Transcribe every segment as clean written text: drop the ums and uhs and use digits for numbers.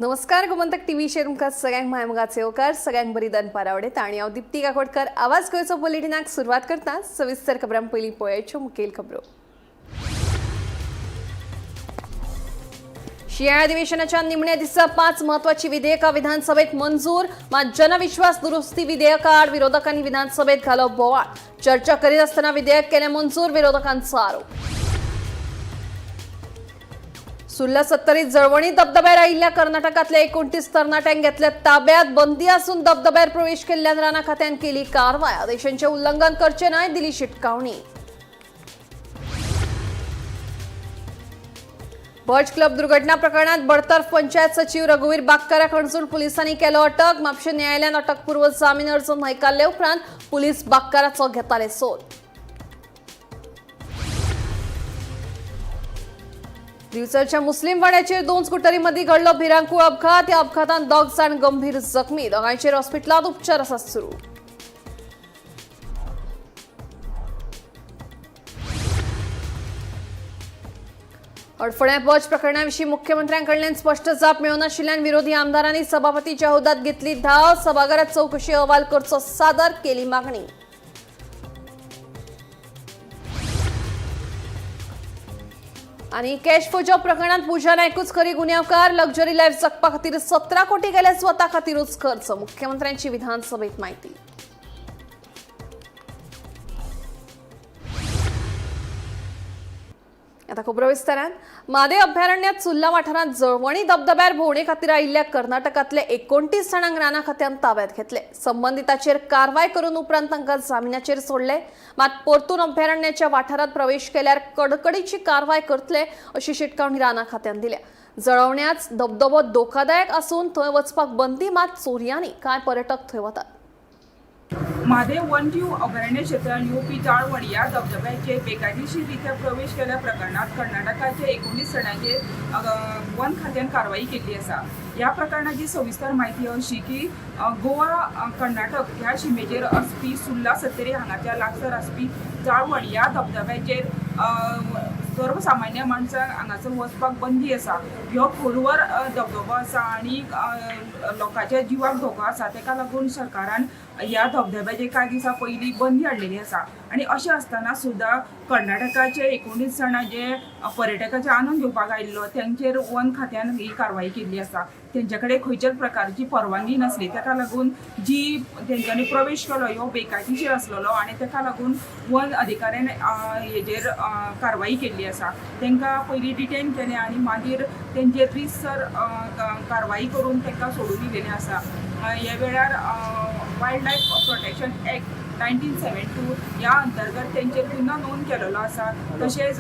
नमस्कार, गोमंतक टीव्हीचेर तुमकां सगळ्यांक मायमोगाचे येवकार. सगळ्यांक बरी दनपार आवडीत आनी हांव दीप्ती काकोडकर आवाज गोंयचो बुलेटिनाक सुरवात करता. सविस्तर खबरां पयलीं पळयाच्यो मुखेल खबरो. शिंयाळ्या अधिवेशनाच्या निमण्या दिसा 5 महत्वाची विधेयकां विधानसभेत मंजूर. मात जनविश्वास दुरुस्ती विधेयकाआड विरोधकांनी विधानसभेत घालो बोवाळ. चर्चा करीत असताना विधेयक केलें मंजूर, विरोधकांचो आरोप. सुर्ला सत्तरीत जळवणी धबधब्यार आयिल्ल्या कर्नाटकातल्या 29 तरणाट्यांक घेतल्या ताब्यात. बंदी असून धबधब्यार प्रवेश केल्ल्यान राना खात्यान केली कारवाय. आदेशांचे उल्लंघन करचे न्हय, दिली शिटकावणी. बर्च क्लब दुर्घटना प्रकरणात बडतर्फ पंचायत सचिव रघुवीर बागकाराक हणजूण पुलिसांनी केलो अटक. म्हापशें न्यायालयान अटकपूर्व जामीन अर्ज न्हयकारले उपरांत पुलीस बागकाराचो घेताले सोद. दिवचलच्या मुस्लिम वाड्याचेर 2 स्कुटरीमध्ये घडलो भिरांकूळ अपघात. या अपघातान 2 जाण गंभीर जखमी. दोगांचेर हॉस्पिटलात उपचार आसात सुरू. हडफड्या बच प्रकरणाविषयी मुख्यमंत्र्यांकडल्यान स्पष्ट जाप मेळूनाशिल्ल्यान विरोधी आमदारांनी सभापतीच्या हौदात घेतली धाव. सभाघरात चौकशी अहवाल करचो सादर, केली मागणी. आणि कॅश फॉर जॉब प्रकरणात पूजा नायकूच खरी गुन्यांवकार. लक्झरी लाईफ जगपा खातीर 17 कोटी गेले स्वता खातीरूच खर्च, मुख्यमंत्र्यांची विधानसभेत माहिती. आता खबरो विस्तारान. म्हादय अभयारण्यात सुर्ला वाठारांत जळवणी धबधब्यार भोंवणे खातीर आयिल्ल्या कर्नाटकांतल्या 29 जाणांक राना खात्यान ताब्यात घेतले. संबंदिताचेर कारवाय करून उपरांत तांकां जामिनाचेर सोडले. मात परतून अभयारण्याच्या वाठारांत प्रवेश केल्यार कडकडीची कारवाय करतले अशी शिटकावणी राना खात्यान दिल्या. जळवण्याच धबधबो धोकादायक आसून थंय वचपाक बंदी, मात चोरयांनी कांय पर्यटक थंय वतात. म्हादय वन्यजीव अभयारण्य क्षेत्रांत येवपी जाळवण ह्या धबधब्याचेर बेकायदेशीर रित्या प्रवेश केल्या प्रकरणांत कर्नाटकाचे 19 जाणांचेर वन खात्यान कारवाई केल्ली आसा. ह्या प्रकरणाची सविस्तर म्हायती अशी की गोवा कर्नाटक ह्या शिमेचेर आसपी सुर्ला सत्तरी हांगाच्या लागसार आसपी जाळवण ह्या धबधब्याचेर सर्वसामान्य माणसांक हांगासर वचपाक बंदी आसा. ह्यो खोलवर धबधबो आसा आनी लोकांच्या जिवाक धोको आसा. तेका लागून सरकारान ह्या धबधब्याचेर कांय दिसां पयलीं बंदी हाडलेली आसा. आनी अशें आसतना सुद्दां कर्नाटकाचे 19 जाणां जे पर्यटकाचे आनंद घेवपाक आयिल्लो तेंचेर वन खात्यान ही कारवाई केल्ली आसा. तेंच्या कडेन खंयच्याच प्रकारची परवानगी नासली, तेका लागून जी तेंच्यांनी प्रवेश केलो ह्यो बेकायदेशीर आसलेलो आनी तेका लागून वन अधिकाऱ्यान हेजेर कारवाई केल्ली आसा. तेंकां पयलीं डिटेन केलें आनी मागीर तेंचेर रितसर कारवाई करून तेंकां सोडून दिलेलें आसा. ह्या वेळार वायल्ड लायफ प्रोटेक्शन एक्ट 1972 ह्या अंतर्गत तेंचेर गुन्यांव नोंद केलेलो आसा. तशेंच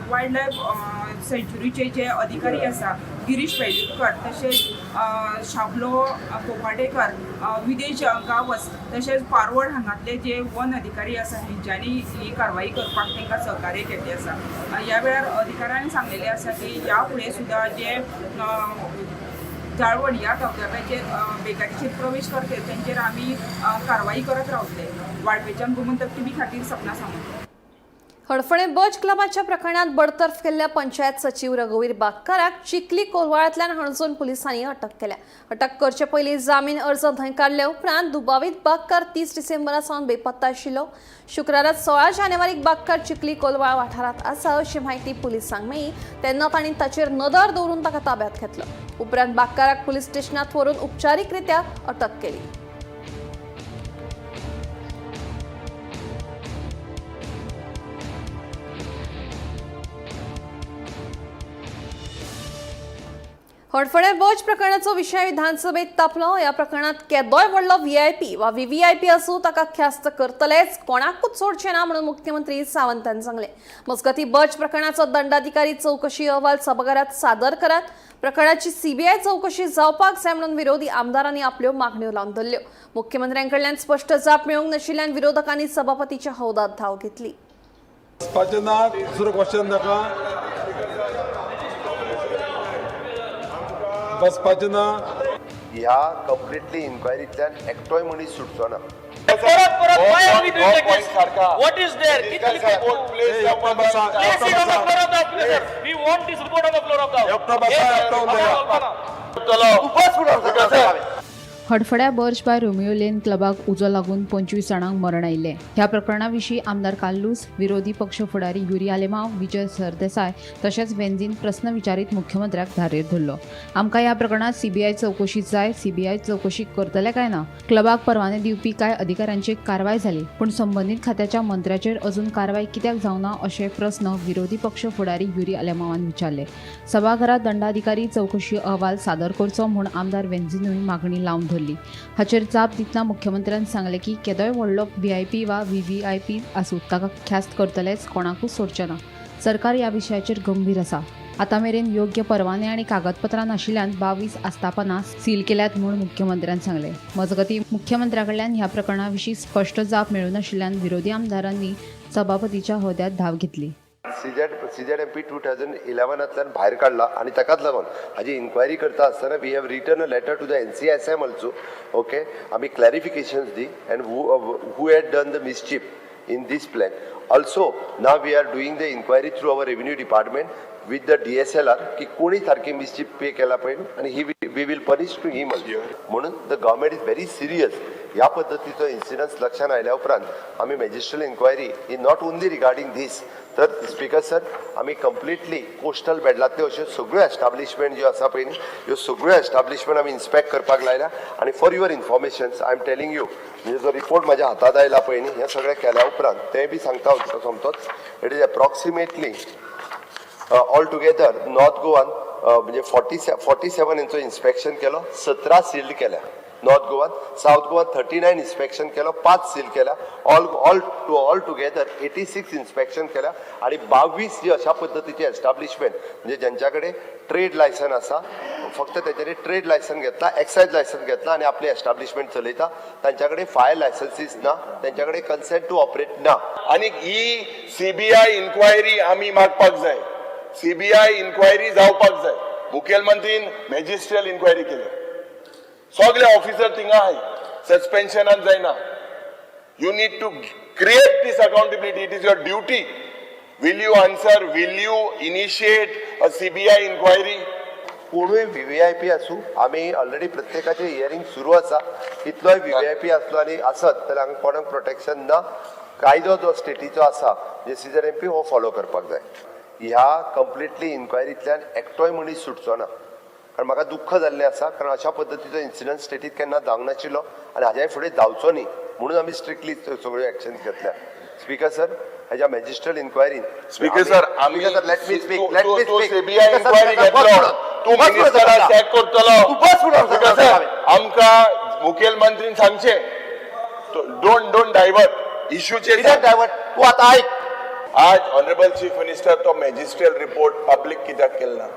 वायल्ड लायफ सेंच्युरीचे जे अधिकारी आसा गिरीश वेलिंगकर, तशेंच शाबलो कोपाटेकर, विदेश गांवस, तशेंच पारवड हांगातले जे वन अधिकारी आसा हेंच्यांनी ही कारवाई करपाक तांकां सहकार्य केल्लें आसा. ह्या वेळार अधिकाऱ्यांनी सांगलेलें आसा की ह्या फुडें सुद्दां जे जाळवण ह्या धबधब्याचेर बेकायदेशीर प्रवेश करतले तेंचेर आमी कारवाई करत रावतले. वाळपेच्यान गोमंतक टीव्ही खातीर सपना सामंत. हडफडें बर्च क्लबाच्या प्रकरणात बडतर्फ केल्ल्या पंचायत सचिव रघुवीर बागकाराक चिखली कोलवाळांतल्यान हणजूण पुलिसांनी अटक केल्या. अटक करचे पयलीं जामीन अर्ज न्हयकारले उपरांत दुबावीत बागकार 30 डिसेंबरा सावन बेपत्ता आशिल्लो. शुक्रारा 16 जानेवारीक बागकार चिखली कोलवाळ वाठारांत आसा अशी म्हायती पुलिसांक मेळ्ळी तेन्ना तांणी ताचेर नदर दवरून ताका ताब्यात घेतलो. उपरांत बागकाराक पुलीस स्टेशनात व्हरून उपचारीकरित्या अटक केली. हडफडें बर्च प्रकरणाचो विशय विधानसभेत तापलो. ह्या प्रकरणात केदोय व्हडलो व्हीआयपी वा व्हीव्हीआयपी आसूं ताका ख्यास्त करतलेच, कोणाकूच सोडचे ना म्हणून मुख्यमंत्री सावंतान सांगलें. मजगतीं बर्च प्रकरणाचो दंडाधिकारी चवकशी अहवाल सभाघरात सादर करात, प्रकरणाची सीबीआय चवकशी जावपाक जाय म्हणून विरोधी आमदारांनी आपल्यो मागण्यो लावन धरल्यो. मुख्यमंत्र्यांकडल्यान स्पश्ट जाप मेळूंक नाशिल्ल्यान विरोधकांनी सभापतीच्या हौदात धांव घेतली. वचपाचें ना, दुसरो क्वेश्चन नाका, बसपाचें ना. ह्या कंप्लिटली इन्क्वायरींतल्यान एकटोय मनीस सुटचो ना. परत परत, why are we doing like this? सारखा. What is there? किती एकटो बसा. Place it on the floor of the house, sir. We want this report on the floor of the house. एकटो बसा, एकटो उलया. तूं बस म्हणून सांगता हांवें. हडफड्या बर्च बाय रोमियो लेन क्लबाक उजो लागून 25 जाणांक मरण आयिल्लें. ह्या प्रकरणा विशीं आमदार कार्लूस, विरोधी पक्ष फुडारी युरी आलेमांव, विजय सरदेसाय तशेंच वेंझीन प्रस्न विचारीत मुख्यमंत्र्याक धारेर धरलो. आमकां ह्या प्रकरणात सीबीआय चवकशी जाय. सीबीआय चवकशी करतले काय ना? क्लबाक परवाने दिवपी कांय अधिकाऱ्यांचेर कारवाय जाली, पूण संबंदीत खात्याच्या मंत्र्याचेर अजून कारवाय कित्याक जावना, अशे प्रस्न विरोधी पक्ष फुडारी युरी आलेमांवान विचारले. सभाघरात दंडाधिकारी चवकशी अहवाल सादर करचो म्हूण आमदार वेंझीनूय मागणी लावन धरली. हाचेर जाप दितना मुख्यमंत्र्यान सांगलें की केदोय व्हडलो व्हीआयपी वा व्हीव्हीआयपी आसूं, ताका ख्यास्त करतलेच, कोणाकूच सोडचे ना. सरकार ह्या विशयाचेर गंभीर आसा. आतां मेरेन योग्य परवाने आनी कागदपत्रां नाशिल्ल्यान 22 आस्थापनां सील केल्यात म्हूण मुख्यमंत्र्यान सांगलें. मजगतीं, मुख्यमंत्र्या कडल्यान ह्या प्रकरणा विशीं स्पश्ट जाप मेळूं नाशिल्ल्यान विरोधी आमदारांनी सभापतीच्या हद्द्यात धांव घेतली. सीझेड एमपी 2011तांतल्यान भायर काडला आनी ताकाच लागून हाजी इन्क्वायरी करता आसतना we have written a letter to the NCSM also, okay? आमी clarifications the and who had done the mischief in this plan. Also, now we are doing the inquiry through our revenue department with the DSLR की कोणी सारकी mischief pay केला पळय आनी he we will punish to him also. म्हणून the government is very serious. ह्या पद्दतीचो incidence लक्षात आयल्या उपरांत आमी magisterial inquiry he not only regarding these, तर स्पीकर सर, आमी कंप्लिटली कोस्टल बेडलांतल्यो अश्यो सगळ्यो एस्टाब्लिशमेंट ज्यो आसा पळय न्ही, ह्यो सगळ्यो एस्टाब्लिशमेंट आमी इन्स्पेक्ट करपाक लायल्या. आनी for your information I am telling you, म्हणजे जो रिपोर्ट म्हाज्या हातांत आयला पळय न्ही, हें सगळें केल्या उपरांत तें बी सांगता हांव तुका सोमतोच. It is approximately all together north Goan म्हणजे 47 हेंचो इन्स्पेक्शन केलो, 17 सील्ड केल्या नॉर्थ गोवान. सावथ गोवान 39 इन्स्पेक्शन केलो, पांच सील केल्या. All together 86 inspection केल्या आणि 22 जी अशा पद्दतीची एस्टाब्लिशमेंट, म्हणजे ज्यांच्या कडेन ट्रेड लायसन आसा, फक्त तेच्यांनी ट्रेड लायसन घेतला, एक्सायज लायसन घेतला आनी आपली एस्टाब्लिशमेंट चलयता, तांच्या कडेन फायर लायसन्सीस ना, तांच्या कडेन कन्सेंट टू ऑपरेट ना. आनी ही सीबीआय इन्क्वायरी आमी मागपाक जाय. सीबीआय इन्क्वायरी जावपाक जाय. मुखेलमंत्रीन मॅजिस्ट्रियल इन्क्वायरी केली. सगळे ऑफिसर थिंगा आहाय, सस्पेन्शनान जायना. You need to create this accountability. It is your duty. Will you answer? Will you initiate a CBI inquiry? कोणूय व्हीव्हीआयपी आसूं, आमी ऑलरेडी प्रत्येकाचे हियरींग सुरू आसा. कितलोय व्हीव्हीआयपी आसलो आनी आसत जाल्यार हांगा कोणाक प्रोटेक्शन ना. कायदो जो स्टेटीचो आसा, म्हणजे सीझेडएमपी, हो फॉलो करपाक जाय. ह्या कंप्लिटली इन्क्वायरींतल्यान एकटोय मनीस सुटचो ना, कारण म्हाका दुख्ख जाल्लें आसा, कारण अशा पद्दतीचो इन्सिडंट स्टेटीत केन्ना जावंक नाशिल्लो आनी हाज्याय फुडें जावचो न्ही म्हणून आमी स्ट्रिक्टली सगळ्यो एक्शन्स घेतल्या. स्पीकर सर, ह्याच्या मॅजिस्ट्रियल इन्क्वायरीन स्पीकर सर, आमी Speaker sir, let me speak, let me तूं speak. CBI inquiry घेतलो, तूं मिनिस्टराक सॅक करतलो. तूं बस म्हणून स्पीकर सर, आमकां मुखेलमंत्रीन सांगचें, don't divert इश्यूचेर. कित्याक डायवर्ट? तूं आतां आयक. आज ऑनरेबल चीफ मिनिस्टर, तो मॅजिस्ट्रियल रिपोर्ट पब्लीक कित्याक केलो ना,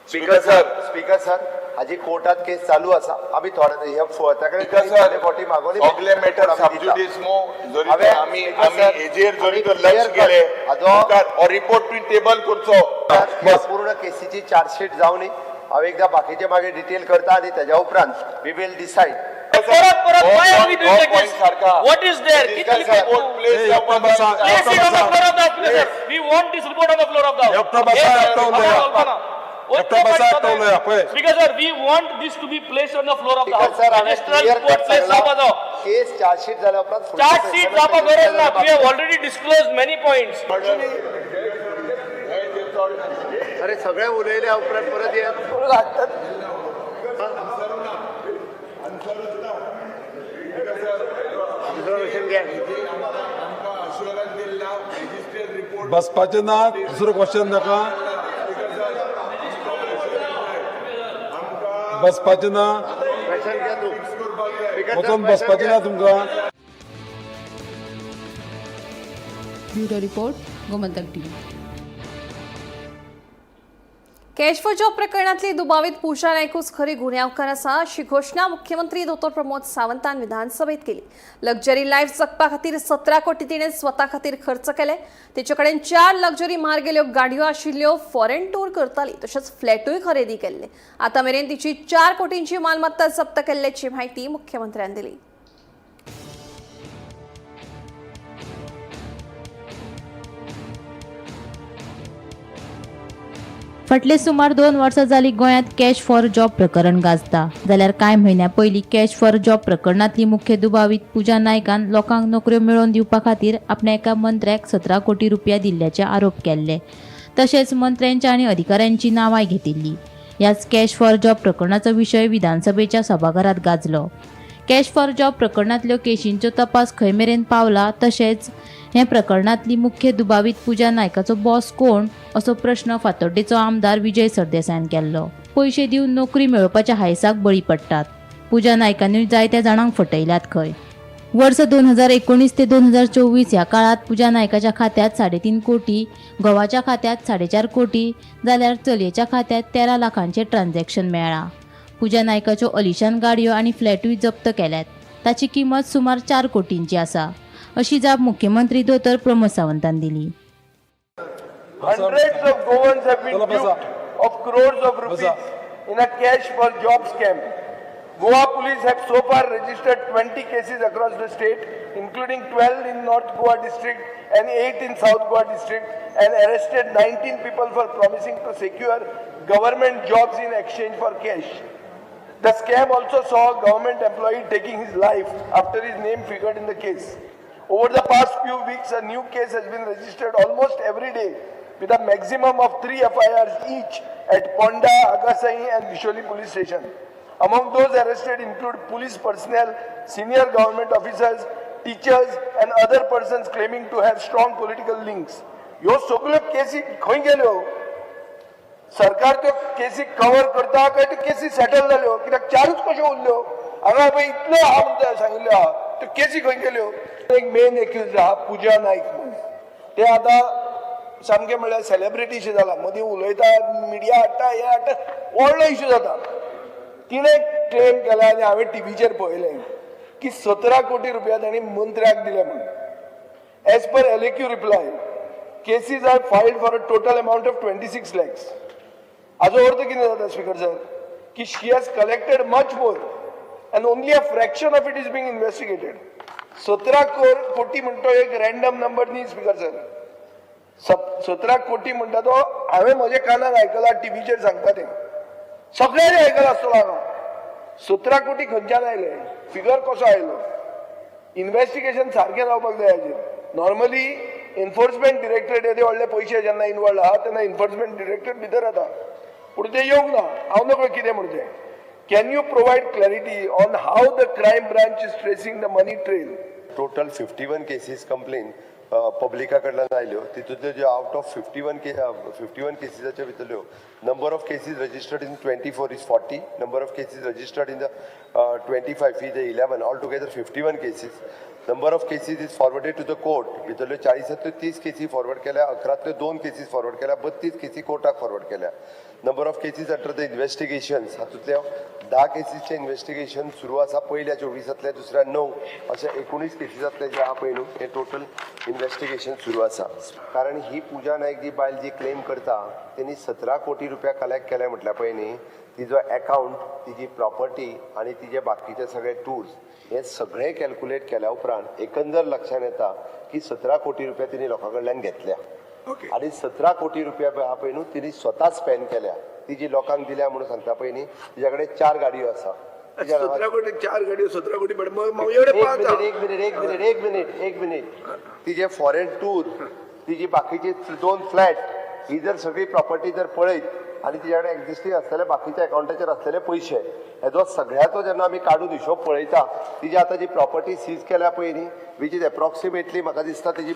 स्पीकर सर? स्पीकर सर, हाजी कोर्टात केस चालू आसा. आमी थोडे हे ताकडे स्पीकर सर, फावटी मागोवली. सगळे मॅटर सबज्युडिस मो जरी हांवें- आमी स्पीकर आमी सर, हेजेर जरी आमी तर लक्ष clear गेले cut. हाजो- मुखार हो रिपोर्ट तुवें टेबल करचो. ह्या पूर्ण केसीची चार्जशीट जावनी. हांव एकदां बाकीचे मागीर डिटेल करता आनी तेज्या उपरांत we will decide. परत परत, why are we doing like this? सारखा. What is there? कितली प्लेस एकटो बसा. Place it on the floor of the house. We want this report on the floor of the house. एकटो बसा, एकटो उलया. एकटो बसा, एकटो उलया, पळय. Speaker sir, we want this to be placed on the floor of the house. Sir, हांवें Magisterial clear report cut place जावपा जावो. केस चार्जशीट जाल्या उपरांत चार्ज शीट जावपा गरज ना. We have already disclosed many points. अरे, सगळे उलयल्या उपरांत परत येत लागतात. दुसरो क्वेश्चन घे. बसपाचें ना. दुसरो क्वेश्चन नाका. बसपाचें ना. क्वेश्चन घे तूं. वचून बसपाचें ना तुमकां. Bureau report, Gomantak TV. Cash for job प्रकरणातली दुबावित पूजा नायकूच खरी गुन्यांवकार आसा, अशी घोशणा मुख्यमंत्री दोतोर प्रमोद सावंतान विधानसभेत केली. लक्झरी लायफ जगपा खातीर 17 कोटी तिणें स्वता खातीर खर्च केले. तिचे कडेन चार लक्झरी म्हारगेल्यो गाडयो आशिल्ल्यो, फॉरेन टूर करताली, तशेंच फ्लॅटूय खरेदी केल्ले. आतां मेरेन तिची 4 कोटींची मालमत्ता जप्त केल्ल्याची म्हायती मुख्यमंत्र्यान दिली. फाटले सुमार 2 वर्सां जाली गोंयांत कॅश फॉर जॉब प्रकरण गाजता. जाल्यार कांय म्हयन्यां पयलीं कॅश फॉर जॉब प्रकरणांतली मुख्य दुबावीत पूजा नायकान लोकांक नोकऱ्यो मेळोवन दिवपा खातीर आपल्या एका मंत्र्याक 17 कोटी रुपया दिल्ल्याचे आरोप केल्ले. तशेंच मंत्र्यांच्या आनी अधिकाऱ्यांची नांवांय घेतिल्ली. ह्याच कॅश फॉर जॉब प्रकरणाचो विशय विधानसभेच्या सभाघरांत गाजलो. कॅश फॉर जॉब प्रकरणांतल्यो केशींचो तपास खंय मेरेन पावला, तशेंच हे प्रकरणांतली मुख्य दुबावीत पूजा नायकाचो बॉस कोण असो प्रश्न फातोड्डेचो आमदार विजय सरदेसायान केल्लो. पयशे दिवन नोकरी मेळोवपाच्या हायसाक बळी पडटात. पूजा नायकानूय जायत्या जाणांक फटयल्यात खंय. वर्स 2019 ते 2024 ह्या काळांत पूजा नायकाच्या खात्यांत 3.5 कोटी, घोवाच्या खात्यांत 4.5 कोटी, जाल्यार चलयेच्या खात्यांत 13 लाखांचें ट्रान्झॅक्शन मेळ्ळां. पूजा नायकाच्यो अलिशान गाडयो आनी फ्लॅटूय जप्त केल्यात. ताची किंमत सुमार 4 कोटींची आसा, अशी जाप मुख्यमंत्री दोतोर प्रमोद सावंतान दिली. Hundreds of Goans have been Chalo, basa. Duped of crores of rupees Basa. In a cash for job scam. Goa police have so far registered 20 cases across the state, including 12 in North Goa district and 8 in South Goa district, and arrested 19 people for promising to secure government jobs in exchange for cash. The scam also saw a government employee taking his life after his name figured in the case. Over the past few weeks, a new case has been registered almost every day, with a maximum of 3 FIRs each at Ponda, Agasai and Visholi police station. Among those arrested include police personnel, senior government officers, teachers and other persons claiming to have strong political links. ह्यो सगळ्यो केसी खंय गेल्यो? सरकार त्यो केसी cover करता काय त्यो केसी सेटल जाल्यो? कित्याक चारूच कश्यो उरल्यो हांगा? पळय इतल्यो आहा म्हणटा सांगिल्ल्यो आहा, त्यो केसी खंय गेल्यो? एक मेन एक्यूज आहा पूजा नायक म्हणून, ते आतां सामकें म्हणल्यार सेलिब्रिटीशें जालां. मदीं उलयता, मिडिया हाडटा, हें हाडटा, व्हडलो इशू जाता. तिणें क्लेम केला आनी हांवें टिवीचेर पळयलें की 17 कोटी रुपया तांणी मंत्र्याक दिले म्हणून. As per LAQ reply, cases are filed for a total amount of 26 lakhs. हाजो अर्थ कितें जाता स्पीकर सर, की she has collected much more and only a fraction of it is being investigated. 17 कोटी म्हणटा तो एक रॅन्डम नंबर न्ही स्पीकर सर. 17 कोटी म्हणटा तो हांवें म्हज्या कानार आयकला, टिवीचेर सांगता तें सगळ्यांनी आयकला आसतलो हांगा. 17 कोटी खंयच्यान आयले? फिगर कसो आयलो? इन्व्हेस्टिगेशन सारकें जावपाक जाय हाजेर. नॉर्मली एन्फोर्समेंट डिरेक्टरेट येदे व्हडले पयशे जेन्ना इनवॉल्व आहा तेन्ना एन्फोर्समेंट डिरेक्टरेट भितर येता, पूण ते येवंक ना. हांव नकळो कितें म्हणून तें. Can you provide clarity on how the crime branch is tracing the money trail? Total 51 cases complain पब्लिका कडल्यान आयल्यो. तितूंतल्यो ज्यो out of 51 केसीसाच्या भितरल्यो number of cases registered in 24 is 40, number of cases registered in the 25 is 11, all together 51 cases. Number of cases is forwarded to the court भितरल्यो 40तांतल्यो 30 केसी forward केल्या, 11तल्यो दोन cases forward केल्या, 32 केसी कोर्टाक फॉरवर्ड केल्या. Number of cases under the investigations हातूंतल्या 10 केसीसचें investigation सुरू आसा पयल्या 24तांतल्या, दुसऱ्या 9, अशे 19 केसीसांतले जे आहा पळय न्हू, हे टोटल इन्व्हेस्टिगेशन सुरू आसा. कारण ही पूजा नायक जी बायल जी क्लेम करता, तेणी 17 कोटी रुपया कलेक्ट केले म्हटल्यार पळय न्ही, तिजो एकावंट, तिजी प्रॉपर्टी आनी तिजे बाकीचे सगळे टूर्स हे सगळे कॅल्क्युलेट केल्या उपरांत एकंदर लक्षात येता की 17 कोटी रुपया तिने लोकां कडल्यान घेतल्या आणि 17 कोटी रुपया आहा पळय न्हू, तिने स्वता स्पेंड केल्या. ती जी लोकांक दिल्या म्हणून सांगता पळय न्ही, तिच्या कडेन चार गाडयो आसा तिच्या नांवार. 17 कोटी, चार गाडयो, 17 कोटी, पण मग एवढे एक पाच मिनिट, एक मिनिट, एक मिनिट, एक मिनिट, एक मिनिट. तिजे फॉरेन टूर, तिजी बाकीची दोन फ्लॅट, ही जर सगळी प्रॉपर्टी जर पळयत आनी तिच्या कडेन एक्झिस्टींग आसलेले बाकीच्या अकाउंटाचेर आसलेले पयशे, हेजो सगळ्याचो जेन्ना आमी काडून हिशोब पळयता, तिजी आतां जी प्रॉपर्टी सीज केल्या पळय न्ही, which is approximately म्हाका दिसता तिजी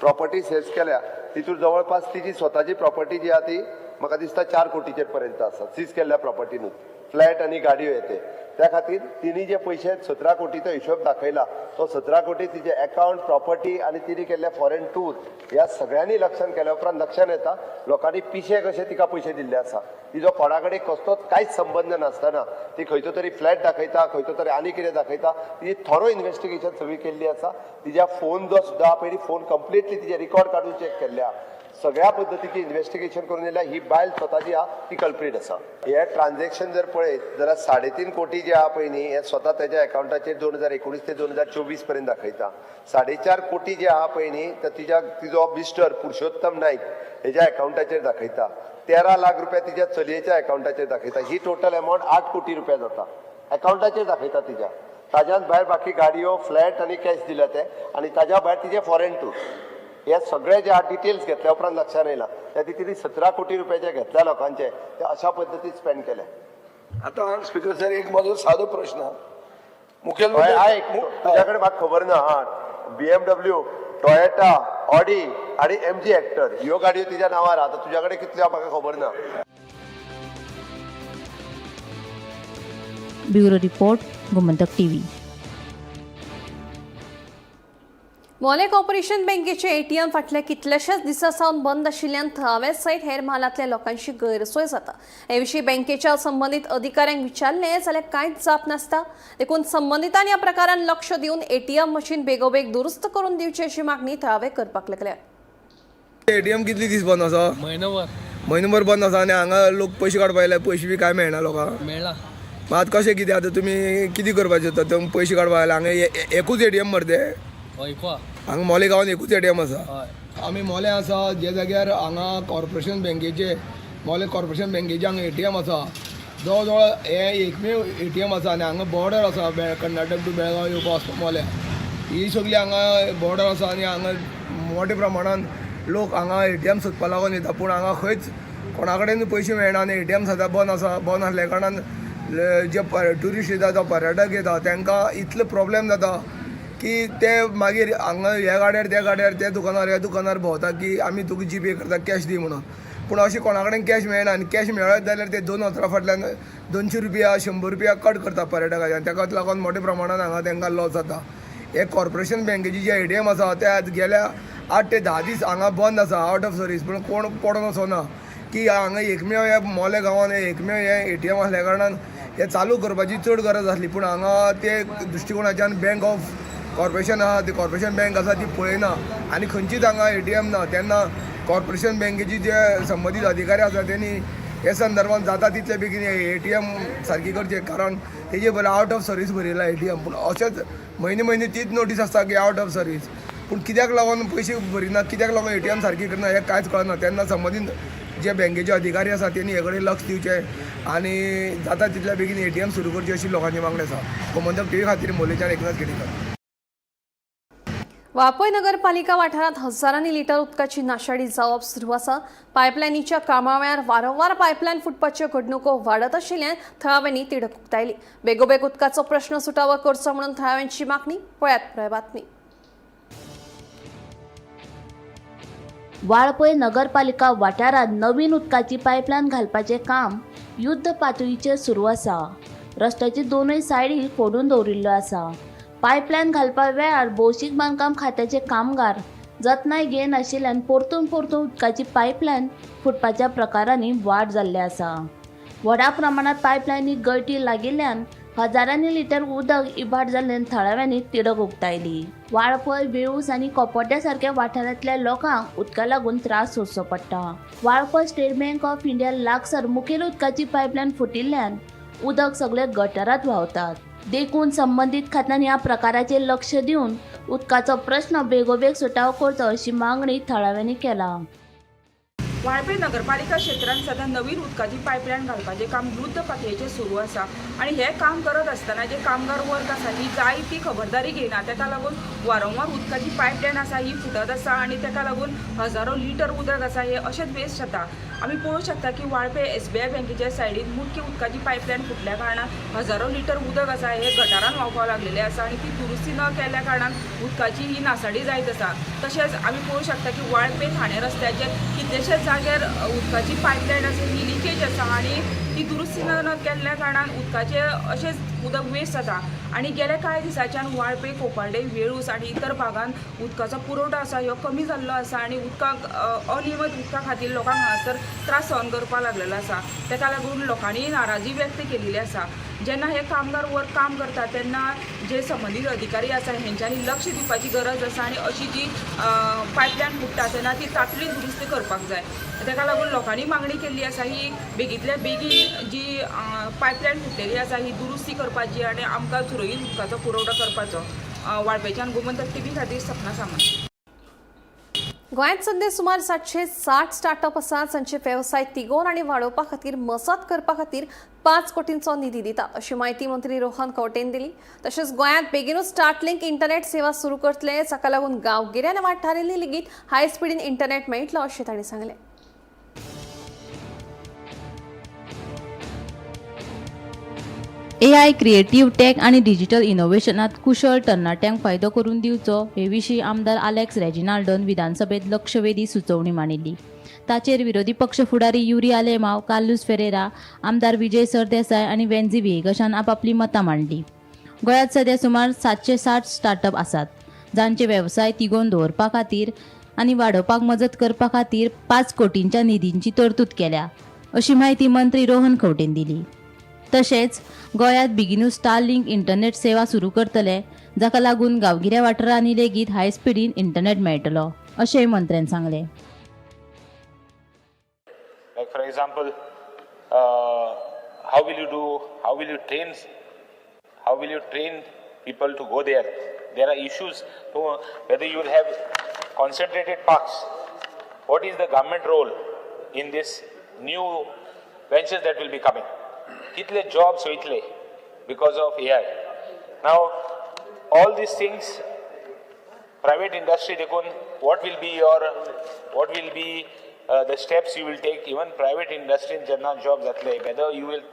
प्रॉपर्टी सीज केल्या तितून जवळपास तिजी स्वताची प्रॉपर्टी जी आहा ती म्हाका दिसता 4 कोटीचेर पर्यंत आसा. सीज केल्ल्या प्रॉपर्टीनूच फ्लॅट आनी गाडयो येते. त्या खातीर तिणी जे पयशे 17 कोटीचो हिशोब दाखयला, तो 17 कोटी तिजे अकाउंट, प्रॉपर्टी आनी तिणी केल्ले फॉरेन टूर ह्या सगळ्यांनी लक्षात केल्या उपरांत लक्षात येता लोकांनी पिशे कशे तिका पयशे दिल्ले आसा. तिजो कोणा कडेन कसलोच कांयच संबंद नासतना ती खंयचो तरी फ्लॅट दाखयता, खंयचो तरी आनी कितें दाखयता. तिजी थोरो इन्व्हेस्टिगेशन सगळी केल्ली आसा. तिज्या फोन जो सुद्दां पयलीं फोन कंप्लिटली तिजे रिकॉर्ड काडून चॅक केल्ले आहा. सगळ्या पद्दतीची इन्व्हेस्टिगेशन करून येयल्या. ही बायल स्वता जी आहा ती कल्प्रीट आसा. हे ट्रान्झॅक्शन जर पळयत जाल्यार 3.5 कोटी जे आहा पळय न्ही, हे स्वता तेज्या अकावंटाचेर 2019 ते 2024 पर्यंत दाखयता. 4.5 कोटी जे आहा पळय न्ही, तर तिजो मिस्टर पुरुषोत्तम नायक हेज्या अकावंटाचेर दाखयता. 13 लाख रुपया तिच्या चलयेच्या अकावंटाचेर दाखयता. ही टोटल अमावंट 8 कोटी रुपया जाता अकावंटाचेर दाखयता तिच्या. ताज्याच भायर बाकी गाडयो, फ्लॅट आनी कॅश दिल्या ते, आनी ताज्या भायर तिजे फॉरेन टूर. हे सगळे जे डिटेल्स घेतल्या उपरांत लक्षात येयला त्या तिने 17 कोटी रुपये जे घेतल्या लोकांचे ते अशा पद्दतीन स्पेंड केले. आतां स्पीकर सर, एक म्हजो सादो प्रश्न, हय, आयक, तुज्या कडेन म्हाका खबर ना. हा, BMW, Toyota, Audi आनी MG Hector ह्यो गाडयो तिच्या नांवार. आतां तुज्या कडेन कितल्यो म्हाका खबर ना. Bureau report, Gomantak TV. Mollem corporation बँकेचे एटीएम फाटल्या कितल्याशाच दिसां सावन बंद आशिल्ल्यान थळाव्या सयत हेर म्हालांतल्या लोकांची गैरसोय जाता. हे विशीं बँकेच्या संबंदीत अधिकाऱ्यांक विचारलें जाल्यार कांयच जाप नासता. देखून संबंदितांनी ह्या प्रकारान लक्ष दिवन एटीएम मशीन बेगोबेग दुरुस्त करून दिवची अशी मागणी थळावे करपाक लागल्या. एटीएम कितले दीस बंद आसा? म्हयनोभर. म्हयनोभर बंद आसा आनी हांगा लोक पयशे काडपा आयले, पयशे बी कांय मेळना लोकांक. मेळना. मात आतां कशें कितें, आतां तुमी कितें करपाचें आतां? तुमी पयशे काडपा आयले हांगा एकूच एटीएम मरे ते. हय, एकू. हांगा मोले गांवान एकूच एटीएम आसा. हय. आमी मोले आसा जे जाग्यार हांगा कॉर्पोरेशन बँकेचे, मोले कॉर्पोरेशन बँकेचे हांगा एटीएम आसा. जवळ जवळ हे एकमेव एटीएम आसा आनी हांगा बॉर्डर आसा, कर्नाटक टू बेळगांव येवपा वचपा मोल्या ही सगळी हांगा बॉर्डर आसा आनी हांगा मोठ्या प्रमाणान लोक हांगा एटीएम सोदपा लागून येता, पूण हांगा खंयच कोणा कडेन पयशे मेळना आनी एटीएम सदां बंद आसा. बंद आसल्या कारणान जे ट्युरिस्ट येता, जावं पर्यटक येता, तांकां इतलो प्रॉब्लेम जाता की ते मागीर हांगा ह्या गाड्यार, त्या गाड्यार, त्या दुकानार, ह्या दुकानार भोंवता की आमी तुका जी पे करता, कॅश दी म्हणून. पूण अशें कोणा कडेन कॅश मेळना आनी कॅश मेळत जाल्यार ते 2000 फाटल्यान 200 रुपया, 100 रुपया कट करता पर्यटकाचे आनी ताकाच लागून मोठ्या प्रमाणान हांगा तांकां लॉस जाता. हे कॉर्पोरेशन बँकेची जे एटीएम आसा ते आज गेल्या 8 ते 10 दीस हांगा बंद आसा, आवट ऑफ सर्वीस. पूण कोण पडोन वचना की हांगा एकमेव ह्या मोले गांवान एकमेव हे एटीएम आसल्या कारणान हे चालू करपाची चड गरज आसली, पूण हांगा ते दृश्टिकोणाच्यान बँक ऑफ कॉर्पोरेशन आहा, ती कॉर्पोरेशन बँक आसा ती पळयना आनी खंयचीच हांगा एटीएम ना. तेन्ना कॉर्पोरेशन बँकेची जे संबंदीत अधिकारी आसा तेणी हे संदर्भात जाता तितले बेगीन एटीएम सारकी करचे, कारण तेजे बरें आवट ऑफ सर्वीस बरयला एटीएम, पूण अशेंच म्हयने म्हयने तीच नोटीस आसता की आवट ऑफ सर्वीस. पूण कित्याक लागून पयशे भरिना, कित्याक लागून एटीएम सारकी करना हें कांयच कळना. तेन्ना संबंदीत जे बँकेचे अधिकारी आसा तेणी हे कडेन लक्ष दिवचें आनी जाता तितल्या बेगीन एटीएम सुरू करची अशी लोकांची मागणी आसा. गोमंतक टीव्ही खातीर मोलेच्यान एकनाथ केणीकर. वापय नगरपालिका वाठारात हजारांनी लिटर उदकाची नाशाडी जावप सुरू आसा. पायपलायनीच्या कामा वेळार वारंवार पायपलायन फुटपाच्यो घडणुको वाडत आशिल्ल्यान थळाव्यांनी तिडक उक्तायली. बेगोबेग उदकाचो प्रश्न सुटावो करचो म्हणून थळाव्यांची मागणी. पळयात पुराय बातमी. वाळपय नगरपालिका वाठारांत नवीन उदकाची पायपलायन घालपाचें काम युद्ध पातळीचेर सुरू आसा. रस्त्याची दोनूय सायडी फोडून दवरिल्ल्यो आसा. पायपलायन घालपा वेळार भौशीक बांदकाम खात्याचे कामगार जतनाय घेयनाशिल्ल्यान परतून परतून उदकाची पायपलायन फुटपाच्या प्रकारांनी वाड जाल्ली आसा. व्हडा प्रमाणात पायपलायनीक गळटी लागिल्ल्यान हजारांनी लिटर उदक इबाड जाल्ल्यान थळाव्यांनी तिडक उक्तायली. वाळपय, वेळूस आनी कोपोड्या सारक्या वाठारांतल्या लोकांक उदका लागून त्रास सोंसचो पडटा. Valpoi State Bank of India लागसर मुखेल उदकाची पायपलायन फुटिल्ल्यान उदक सगळे गटारात व्हांवतात. देखून संबंदीत खात्यान ह्या प्रकाराचेर लक्ष दिवन उदकाचो प्रश्न बेगोबेग सुटावो करचो अशी मागणी थळाव्यांनी केला. वाळपय नगरपालिका क्षेत्रांत सध्या नवीन उदकाची पायपलायन घालपाचें काम युद्ध पातळेचेर सुरू आसा आनी हें काम करत आसतना जे कामगार वर्ग आसा ही जाय ती खबरदारी घेयना. ताका लागून वारंवार उदकाची पायपलायन आसा ही फुटत आसा आनी ताका लागून हजारो लिटर उदक आसा हें अशेंच वेस्ट जाता. आमी पळोवंक शकता की वाळपय SBI बँकेच्या सायडीन मुख्य उदकाची पायपलायन फुटल्या कारणान हजारो लिटर उदक आसा हें गटारान व्हांवपाक लागलेलें आसा आनी ती दुरुस्ती न केल्ल्या कारणान उदकाची ही नासाडी जायत आसा. तशेंच आमी पळोवंक शकता की वाळपय ठाणे रस्त्याचेर कितलेशेच जाग्यार उदकाची पायपलायन आसा ही लिकेज आसा आनी ती दुरुस्ती न केल्ल्या कारणान उदकाचें अशेंच उदक वेस्ट जाता. आनी गेल्या कांय दिसांच्यान वाळपय, कोपार्डे, वेळूस आनी इतर भागांत उदकाचो पुरवठो आसा ह्यो कमी जाल्लो आसा आनी उदकाक अनियमीत उदका खातीर लोकांक हांगासर त्रास सहन करपाक लागलेलो आसा. ताका लागून लोकांनी नाराजी व्यक्त केलेली आसा. जेन्ना हे कामगार वर काम करता तेन्ना जे संबंदीत अधिकारी आसा हेंच्यांनी लक्ष दिवपाची गरज आसा आनी अशी जी पायपलायन फुट्टा तेन्ना ती तातडीन दुरुस्ती करपाक जाय. ताका लागून लोकांनी मागणी केल्ली आसा ही बेगींतल्या बेगीन जी पायपलायन फुटलेली आसा ही दुरुस्ती करपाची आनी आमकां सुरळीत उदकाचो पुरवठो करपाचो. वाळपयच्यान गोमंतक टीव्ही खातीर सपना सामंत. गोंयांत सध्या सुमार 760 स्टार्टअप आसात जांचे वेवसाय तिगोवन आनी वाडोवपा खातीर मजत करपा खातीर 5 कोटींचो निधी दितात अशी म्हायती मंत्री रोहन खंवटेन दिली. तशेंच गोंयांत बेगीनूच स्टार्टलिंक इंटरनेट सेवा सुरू करतले, जाका लागून गांवगिऱ्या आनी वाठारांनी लेगीत हाय स्पिडीन इंटरनेट मेळटलो अशें तांणी सांगलें. एआय क्रिएटीव टॅक आनी डिजिटल इनोव्हेशनात कुशळ तरणाट्यांक फायदो करून दिवचो हे विशीं आमदार आलेक्स रेजिनाल्डोन विधानसभेत लक्षवेधी सुचोवणी मांडिल्ली. ताचेर विरोधी पक्ष फुडारी युरी आलेमाव, कार्लुस फेरेरा, आमदार विजय सरदेसाय आनी वेन्झी व्हिएगशान आपापली मतां मांडली. गोंयांत सध्या सुमार 760 स्टार्टअप आसात जांचे वेवसाय तिगोवन दवरपा खातीर आनी वाडोवपाक मजत करपा खातीर 5 कोटींच्या निधींची तरतूद केल्या अशी म्हायती मंत्री रोहन खंवटेन दिली. तशेंच गोंयांत बेगिनूच स्टारलिंक इंटरनेट सेवा सुरू करतले, जाका लागून गांवगिऱ्या वाठारांनी लेगीत हाय स्पिडीन इंटरनेट मेळटलो अशेंय मंत्र्यान सांगलें. Like for example, how will you do, how will you train, how will you train people to go there? There are issues to whether you will have concentrated parks. What is the government role in this new ventures that will be coming? कितले jobs वयतले because of AI? Now, all these things, private industry देखून what will be your, what will be the steps you will take? Even private industry जेन्ना job जातले, whether you will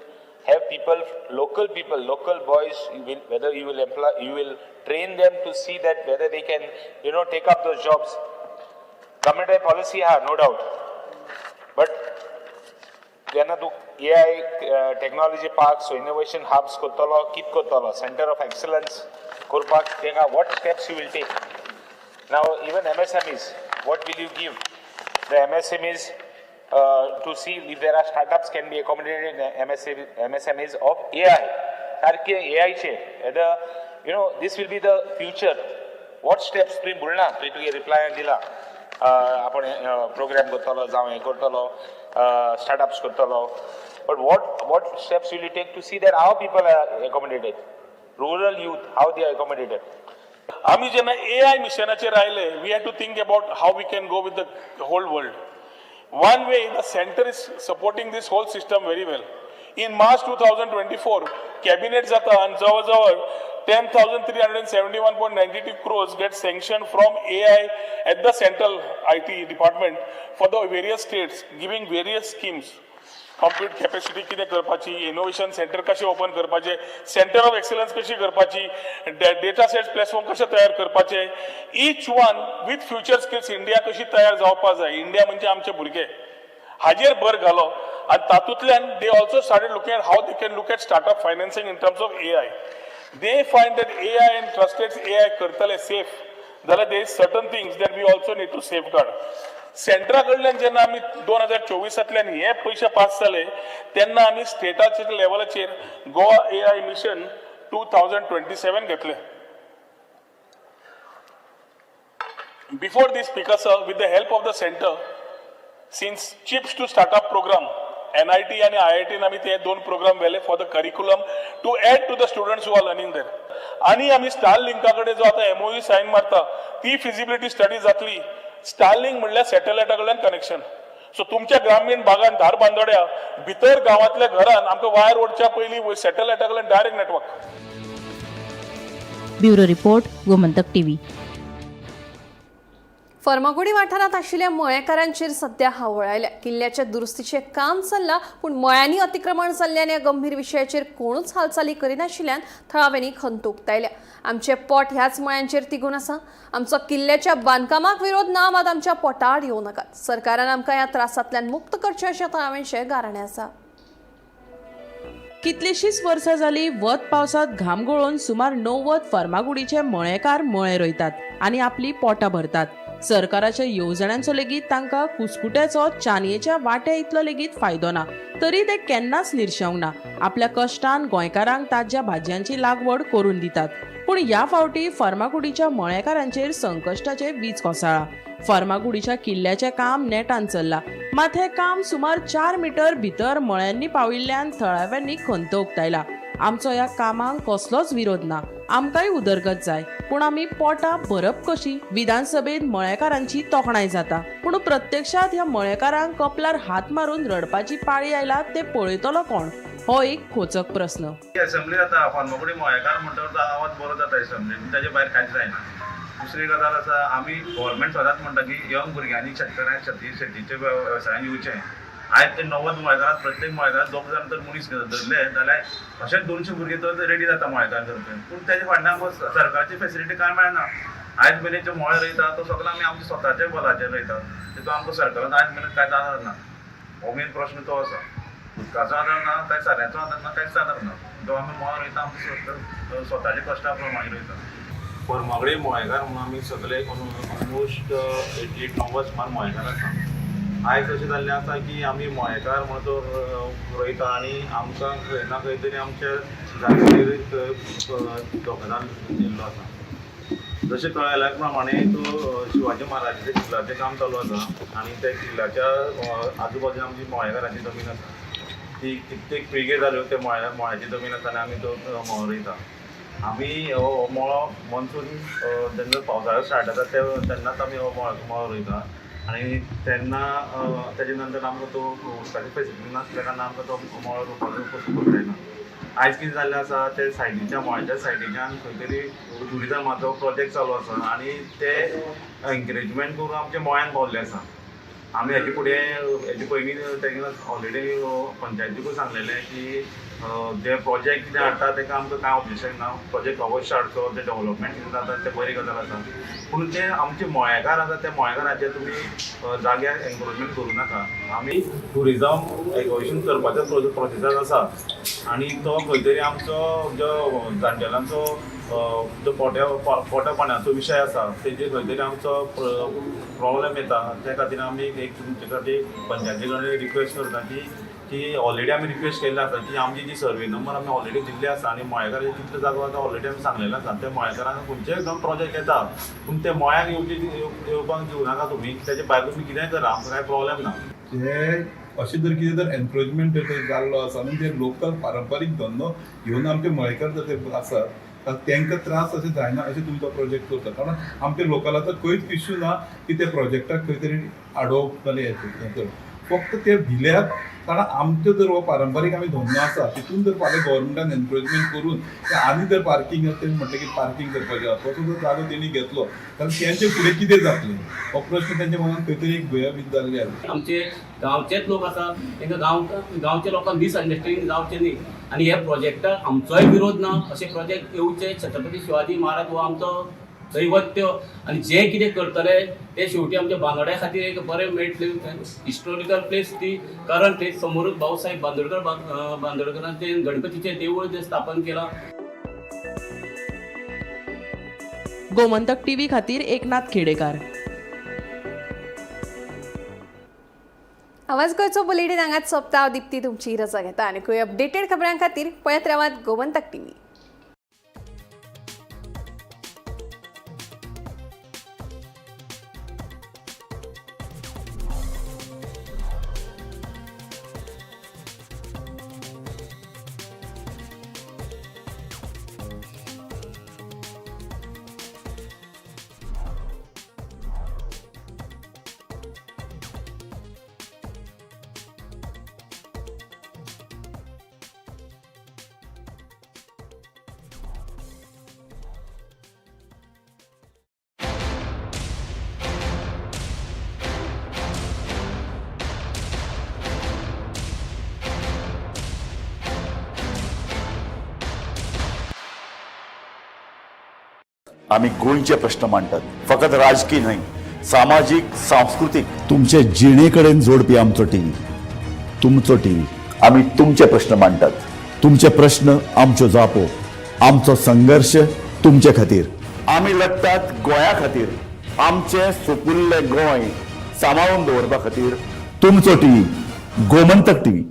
have people, local people, local boys, you will, whether you will employ, you will train them to see that whether they can, you know, take up those jobs. Government policy हा, no doubt, but जेन्ना तूं AI technology parks, innovation hubs करतलो, कित करतलो, centre of excellence करपाक तेका what steps you will take? Now even MSMEs, what will you give the MSMEs to see if there are startups can be accommodated in MSMEs of AI? सारखे AI चे, whether you know this will be the future. What steps तुवें म्हणला, तुवें तुगे reply दिला, आपण programme करतलो, जावं हें करतलो, स्टार्टअप्स करतलो, but what steps will you take to see that our people are accommodated, rural youth, how they are accommodated? आमी जेन्ना एआय मिशनाचेर आयले, we have to think about how we can go with the whole world. One way, the center is supporting this whole system very well. In March 2024 cabinet जाता आनी जवळ जवळ 10,371.92 crores get sanctioned from AI at the central IT department for the various states, giving various schemes. Compute capacity कितें करपाची, innovation centre कशें open करपाचें, centre of excellence कशी करपाची, डेटा सेट प्लॅटफॉर्म कशें तयार करपाचे, each one with future skills India कशी तयार जावपा जाय. इंडिया म्हणजे आमचे भुरगे, हाजेर भर घालो आनी तातूंतल्यान they also started looking at how they can look at startup financing in terms of AI. They find that AI and trusted AI करतले सेफ जाल्यार there is certain things that we also need to safeguard. सेंटरा कडल्यान जेन्ना आमी 2024तांतल्यान हे पयशे pass जाले तेन्ना आमी स्टेटाच्या लेवलाचेर गोवा एआय मिशन 2027 घेतले. Before this, Speaker sir, with the help of the center, since chips to startup program, NIT आणि IIT आमी ते दोन प्रोग्राम व्हेले for the curriculum to add to the students who are learning there. आणि आमी star लिंका कडेन जो आतां एमओयू सायन मारता ती फिजिबिलिटी स्टडी जातली. स्टारलिंक म्हणल्यार सॅटेलायटा कडल्यान कनेक्शन. सो तुमच्या ग्रामीण भागान धारबांदोड्या भितर गांवांतल्या घरान आमकां वायर ओडच्या पयलीं सॅटेलायटा कडल्यान direct network. Bureau report, Gomantak TV. Farmagudi वाठारांत आशिल्ल्या मळेकारांचेर सध्या हावळ आयल्या. किल्ल्याच्या दुरुस्तीचें काम चल्लां, पूण मळ्यांनी अतिक्रमण जाल्ल्यान ह्या गंभीर विशयाचेर कोणूच हालचाली करिनाशिल्ल्यान थळाव्यांनी खंत उक्तायल्या. आमचें पोट ह्याच मळ्यांचेर तिगून आसा. आमचो किल्ल्याच्या बांदकामाक विरोध ना, मात आमच्या पोटाआड येवं नाकात. सरकारान आमकां ह्या त्रासांतल्यान मुक्त करचें अशें थळाव्यांचें गाराणें आसा. कितलींशींच वर्सां जालीं वत पावसांत घाम गळोवन सुमार 90 फर्मागुडीचे मळेकार मळे रोयतात आनी आपली पोटां भरतात. सरकाराच्या येवजण्यांचो लेगीत तांकां कुस्कुट्याचो चानयेच्या वांट्या इतलो लेगीत फायदो ना, तरी ते केन्नाच निर्शेवंक ना. आपल्या कश्टान गोंयकारांक ताज्या भाजयांची लागवड करून दितात. पूण ह्या फावटी फर्मागुडीच्या मळेकारांचेर संकश्टाचे वीज कोसळ्ळा. फर्मागुडीच्या किल्ल्याचें काम नेटान चल्लां, मात हें काम सुमार 4 मिटर भितर मळ्यांनी पाविल्ल्यान थळाव्यांनी खंत उक्तायला. आमचो ह्या कामाक कसलोच विरोध ना, आमकांय उदरगत जाय, पूण आमी पोटां भरप कशी? विधानसभेत मळेकारांची तोखणाय जाता, पूण प्रत्यक्षात ह्या मळेकारांक कपलार हात मारून रडपाची पाळी आयला ते पळयतलो कोण, हो एक खोचक प्रस्न. असेंब्ली जाता फार्मागुडी मळेकार म्हणटकर आवाज बरो जाता असेंब्ली, ताजे भायर कांयच जायना. दुसरी गजाल आसा, आमी गव्हर्मेंट सदांच म्हणटा की यंग भुरग्यांनी शेतकऱ्यांक शेतीच्या वेवसायान येवचें. आयज ते 90 मळेकारांत प्रत्येक मळेकारांत 2 जाण तर मनीस धरले जाल्यार अशेंच 200 भुरगे तर रेडी जाता मळेकार करपी. पूण तेजे फाटल्यान आमकां सरकारची फेसिलिटी कांय मेळना. आयज मेरेन जे मळे रोयता तो सगळो आमी आमच्या स्वताच्या बलाचेर रोयता, तितून आमकां सरकारान आयज मेरेन कांयच आदार ना. हो मेन प्रश्न तो आसा. उदकाचो आदार ना, कांय साऱ्याचो आदार ना, कांयच आदार ना. जो आमी मळो रोयता आमच्या स्वताच्या कश्टा प्रमाणे रोयता. फर्मागुडी मळेकार म्हणून आमी सगळे ऑलमोस्ट 88-90 सुमार मळेकार आसा. आयज अशें जाल्लें आसा की आमी मळेकार म्हणून तो रोयता आनी आमकां खंय ना खंय तरी आमच्या जागेर धोकादार येयल्लो आसा. जशें कळयल्या प्रमाणे तो शिवाजी महाराजाच्या किल्लाचें काम चालू आसा आनी त्या किल्लाच्या आजूबाजून आमची मळेकारांची जमीन आसा. ती कित्येक पिळगे जाल्यो ते मळ्याची जमीन आसा आनी आमी तो मळो रोयता. आमी हो मळो मॉन्सून जेन्ना पावसाळो स्टार्ट जाता तेन्नाच आमी हो मळो रोयता आनी तेन्ना तेजे नंतर आमकां तो उदकाची फेसिलिटी नासल्या कारणान आमकां तो मळो रोवपाचो कसो जायना. आयज कितें जाल्लें आसा, ते सायडीच्या मळ्याच्या सायडीच्यान खंय तरी ट्युरिजमाचो प्रोजेक्ट चालू आसा आनी ते एनकरेजमेंट करून आमच्या मळ्यान पावल्ले आसा. आमी हेजे फुडें हेजे पयलीं तेंकां ऑलरेडी पंचायतीकूय सांगलेलें की जे प्रोजेक्ट कितें हाडटा तेका आमकां कांय ऑब्जेक्शन ना, प्रोजेक्ट अवश्य हाडचो, तें डेवलपमेंट कितें जाता तें बरी गजाल आसा. पूण ते आमचे मळेकार आसा त्या मळेकाराचेर तुमी जाग्यार एनक्रोचमेंट करूं नाका. आमी ट्युरिजम एक्विजिशन करपाच्या प्रोसेसाक आसा आनी तो खंय तरी आमचो जो जाणटेल्यांचो जो पोट्या पाण्याचो विशय आसा तेजेर खंय तरी आमचो प्रॉब्लेम येता. त्या खातीर आमी एक तुमचे खातीर पंचायती कडेन रिक्वेस्ट करता की ऑलरेडी आमी रिक्वेस्ट केल्ले आसा की आमची जी सर्वे नंबर आमी ऑलरेडी दिल्ले आसा आनी मळेकाराचे कितले जागो आसा ऑलरेडी आमी सांगलेले आसा. त्या मळेकारांक खंयचेय जावं प्रोजेक्ट येता पूण ते मळ्याक येवपाक दिवं नाका तुमी, तेजे भायर तुमी कितेंय करा, आमकां कांय प्रॉब्लेम ना. हे अशें जर कितें जर एनक्रोचमेंट जाल्लो आसा न्हू, ते लोकल पारंपारीक धंदो घेवन आमचे मळेकार जर ते आसात तांकां त्रास अशें जायना अशें तुमी तो प्रोजेक्ट करता. कारण आमच्या लोकलाचो खंयच इश्यू ना की ते प्रोजेक्टाक खंय तरी आडोवप जाल्यार हें करप, फक्त ते भिल्यात. कारण आमचो जर हो पारंपारीक आमी धंदो आसा तितून जर फाल्यां गव्हर्मेंटान एनक्रोचमेंट करून ते आनी जर पार्कींग आसा तेणी म्हटलें की पार्कींग करपाचें आसा तसो जर जागो तेणी घेतलो जाल्यार तेंचे फुडें कितें जातलें हो प्रश्न तेंच्या मनान खंय तरी एक भंयभीत जाल्ली आसा. आमचे गांवचेच लोक आसा तांकां गांवच्या लोकांक मिसअंडरस्टँडींग जावचें न्ही आनी हे प्रोजेक्टाक आमचोय विरोध ना. अशे प्रोजेक्ट येवचे, छत्रपती शिवाजी महाराज हो आमचो दैवत्य आनी जे कितें करतले ते शेवटी आमच्या बांदोड्या खातीर एक बरें मेळटलें हिस्टोरिकल प्लेस ती, कारण थंय समोरूच भाऊसाहेब बांदोडकर बांदोडकरांचें गणपतीचें देवूळ जें स्थापन केलां. गोमंतक टीव्ही खातीर एकनाथ खेडेकार. आवाज गोंयचो बुलेटीन हांगाच सोंपता. हांव दीप्ती तुमची रजा घेता आनी खंय अपडेटेड खबरां खातीर पळयत रावात गोमंतक टीव्ही. आमी गोंयचे प्रश्न मांडटात, फकत राजकी न्हय, सामाजीक, सांस्कृतीक, तुमचे जिणे कडेन जोडपी आमचो टीव्ही, तुमचो टीव्ही. आमी तुमचे प्रश्न मांडटात. तुमचे प्रश्न आमच्यो जापो, आमचो संघर्श तुमचे खातीर. आमी लडटात गोंया खातीर, आमचें सुपुल्लें गोंय सांबाळून दवरपा खातीर. तुमचो टीव्ही, गोमंतक टीव्ही.